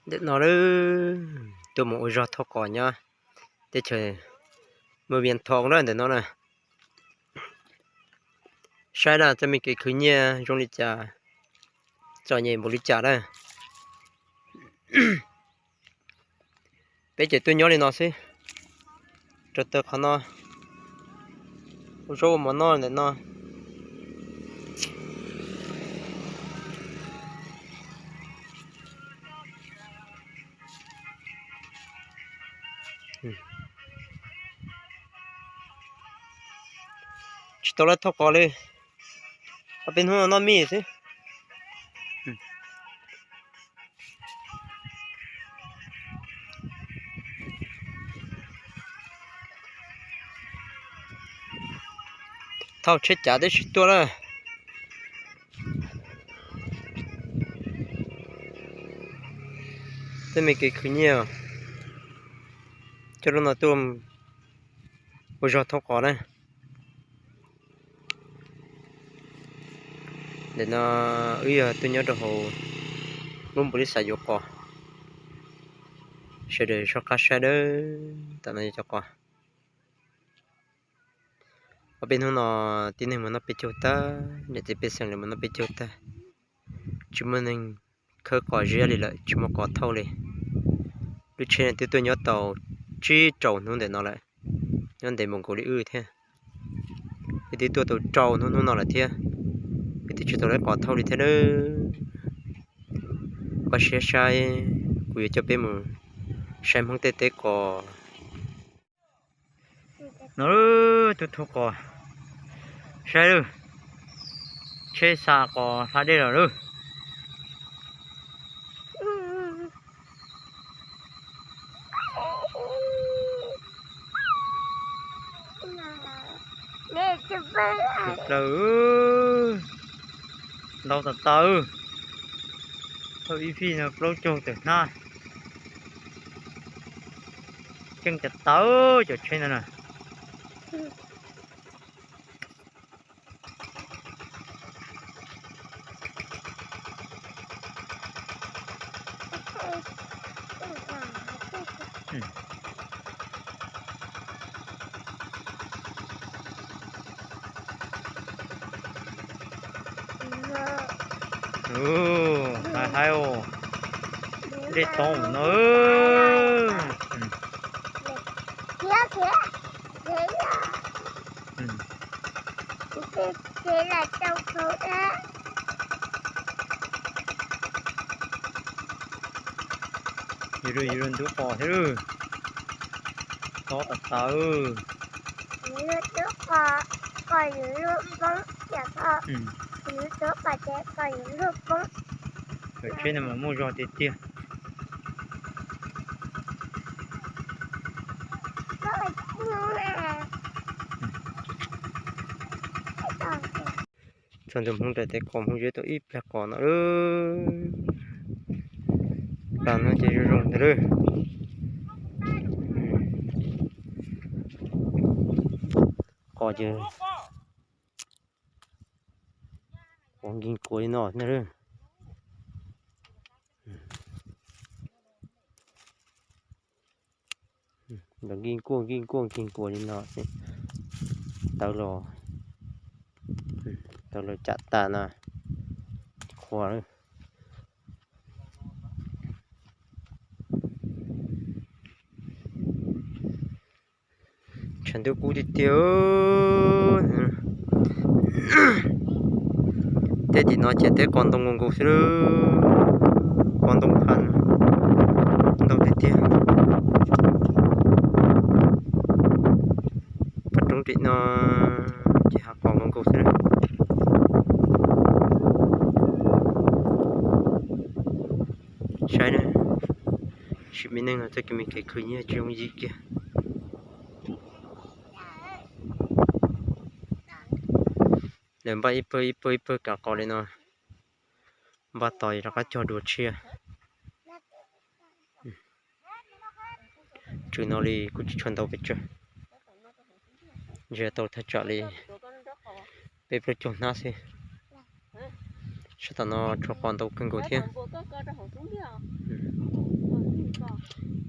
Ntawm no lawm, tuaj mus ua zog thauj qos nyob teb chaws Mus Vias Thoo lawm ntawm no na. Saib na, txoj me kev khwv nyiaj zoo li cas, txom nyem npaum li cas na. Peb ces tuaj nyob li no xwb, rau taw qhov no, ua zaub ua mov noj ntawm no. Tsis tau lawv thauj qos li, ob peb hnub no noj mij xwb. Thauj tsheb cav tib si tuaj na. Tej me kev khwv nyiaj, coj lub no tuaj ua zog thauj qos na. Ntawm no wb yog tuaj nyob rau hauv lub npaum li xav yuav qos, sawv daws soj qab saib dawb, tam no yog cov qos. Ob peb hnub no tib neeg mus noj peb caug tag, niam txiv pej xeem lawv mus noj peb caug tag, tsis muaj neeg khawb qos ziab li lawm, tsis muaj qos thauj li. Lub tsheb no twb tuaj nyob tau tsib rau hnub ntawm no lawm, nyob ntev mus nkaus li wb thiab. Wb twb tuaj tau rau hnub hnub no lawm thiab, wb twb tsis tau lawv qos thauj li thiab nawb. Koj siab saib, kuv yuav coj peb mus saib Hmoob tej teb qos. No, tus thauj qos, saib lawm, tsheb xa qos hla dej los lawm. Plaws, ntau tas tas, thauj ib fij no plaub caug tawm hnab. Ceeb tas tas cov tsheb ntawd na. Haib haib os, dej toob no. Yus ntub qos thiab, tob tas tas. Cov tsheb no mas muaj zog tiag tiag. Txog ntua Hmoob nram tej qos, Hmoob yuav tau ib plag qos no. Plag no ces zoo zoo ntag lawm. Qos ces qos nkig nkuas li no thiab. Nkig nkuaj nkig nkuaj nkig nkuas li no xwb. Tawv los, tawv los tsam tas no, qhuav lawm. Tshav ntuj kub tiag tiag. Tej tim no ces tej qos ntoo nkaus nkaus xwb, qos ntoo pha ntau tiag tiag. Qhov roob tim no ces hav qos nkaus nkaus xwb. Saib na, sim me neej no txoj kev me kev khwv nyiaj tsis yooj yim kiag. Lawv npaj ib pawg ib pawg ib pawg kav qos li no, npaj tos rov qab cog dua tshiab. Tswv no li kuj tsis tshua ntau pes tsawg, ntshe tau thaj tsam li peb plaub caug hnab xwb. Sab tom no tshuav qos ntau kawg nkaus thiab.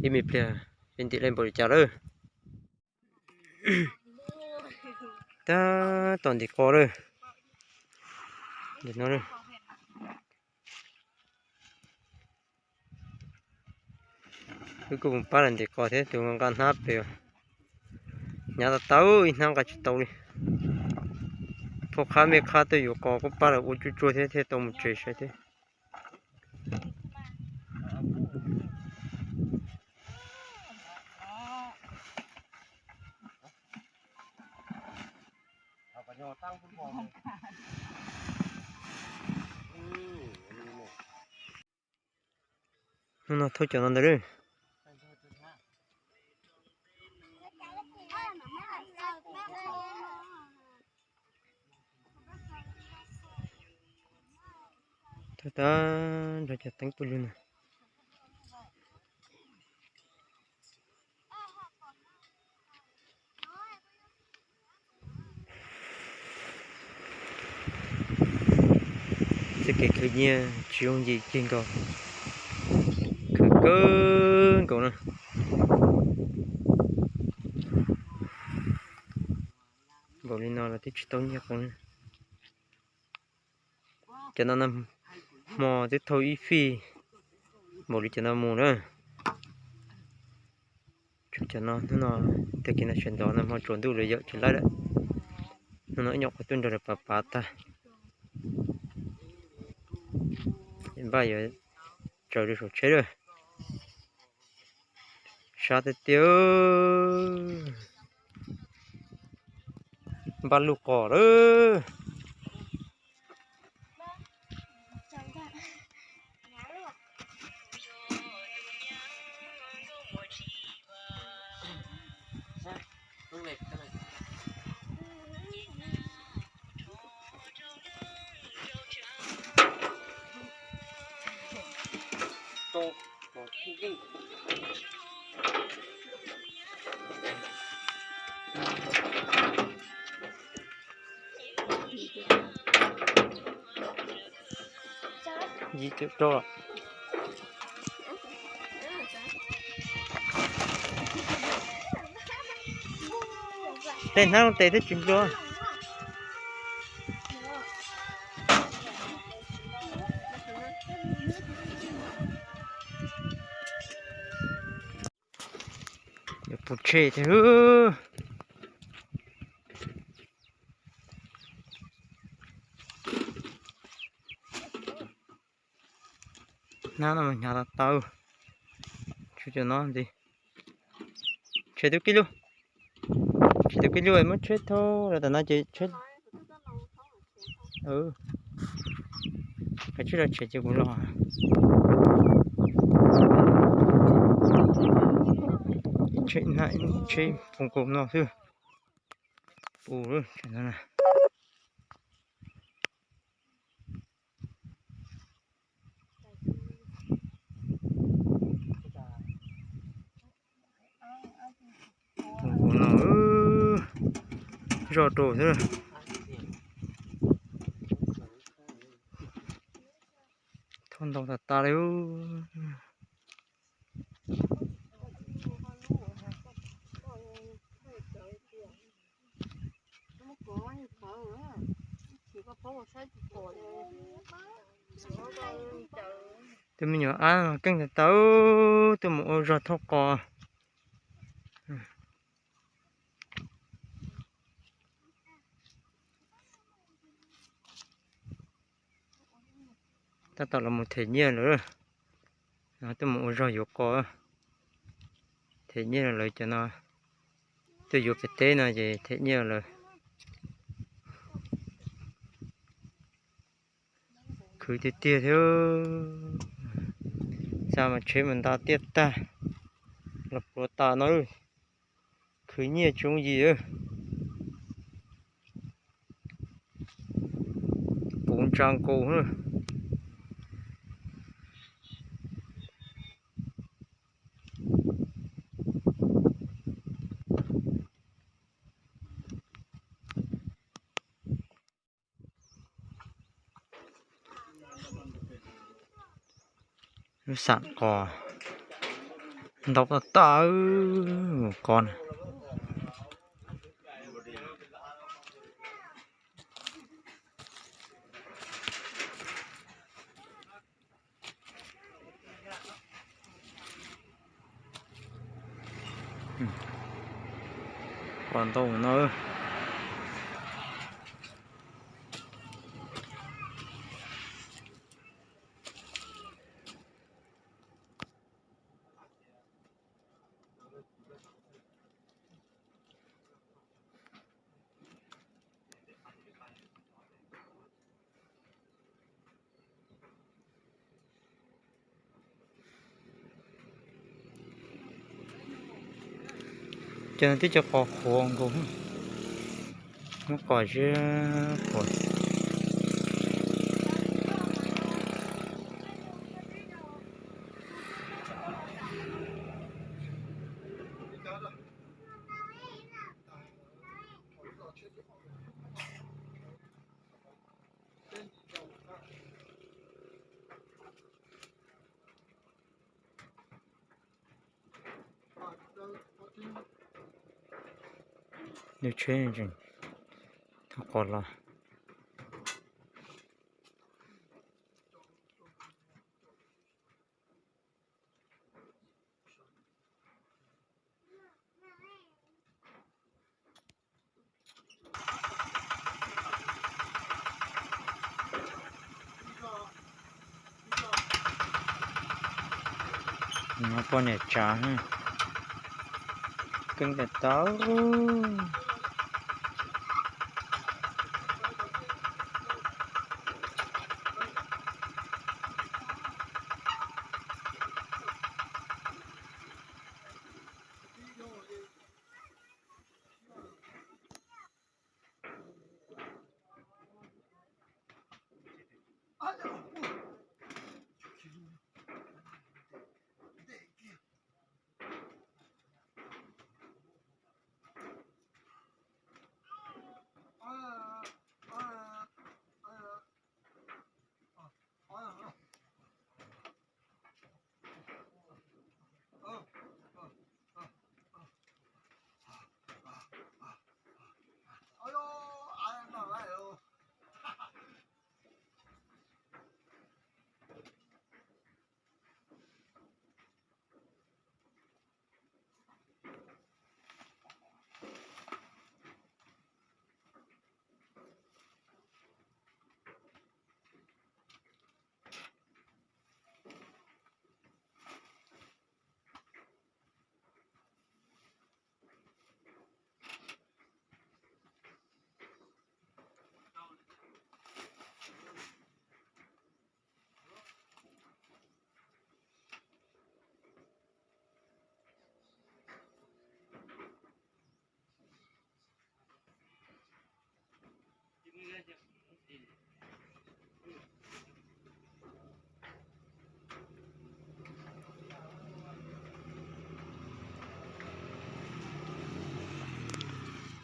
Ib me pliag peb ntim lawm npaum li cas lawm. Tab tom ntim qos lawm. Wb kuj mus pab lawv ntim qos thiab, tus nqa hnab pem. Hnyav tau tau ib hnab nqa tsis tau li. Phauj qhab mej qhab tuaj yuav qos kuj pab lawv ua tsuag tsuag thiab thiaj tau mus tsev saib thiab. Hnub no thauj cov no ntag. Thauj tag nrho cov teeb pw lug na. Txoj kev khwv nyiaj tsis yooj yim kiag nkaus, khwv kawg nkaus na. Npaum li no los twb tsis tau nyiaj qos na. Cov no nag hmo twb thauj ib fij npaum li cov no mus na. Tshuav cov no hnub no, tag kis no sawv ntxov nag hmo tsaus ntuj lawv yawm tsis laib lawm. Hnub no ib nyuam qhuav tuaj nrog lawv pav pav tag. Npaj yuav tsaws rau saum tsheb lawm. Sab tiag tiag. Npaj lug qos lawm. Yim caum rau. Tej hnab loo tes thiab tsis nplua. Yuav pus tshe thiab. Hnab no mas hnyav tau tau. Tshuav cov no ntxiv. Tshem tus kij lug. Tshem tus kij lug muab tsheb thauj los tam no ces tsheb. Kav tsij los tshem ces kuv los. Tsheb poom kaus no xwb. Ua, poom kaus no zoj rau xwb. Thauj ntau tas tas li. Tus me nyuam ab keej tas tau, tuaj mus ua zog thauj qos. Tab tom los mus them nyiaj lawm. Tuaj mus ua zog yuav qos, them nyiaj lawv cov no. Tuaj yuav pem teb no ces them nyiaj lawm. Khwv tiag tiag thiab. Xa mas tsheb mas nta tiaj tag, los pluav tas no. Khwv nyiaj tsis yooj yim. Puv ntsa nkaus na. Lub xam qos. Ntau tag tag, qos na. Qos ntau no. Cov no tib co qos qhuav nkaus, muab qos ziab qhuav. Nws tsheb tseem thauj qos los. Poj niam tsav, keeb tiag tau.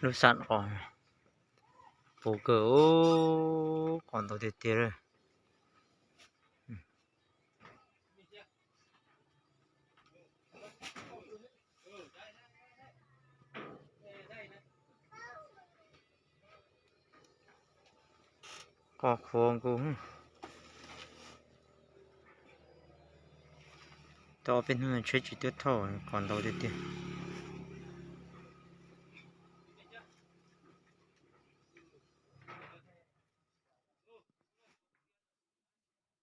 Lub xam qos puv kawg, qos ntau tiag tiag li. Qos qhuav nkaus. Tau ob peb hnub no tsheb tsis tuaj thauj, qos ntau tiag tiag.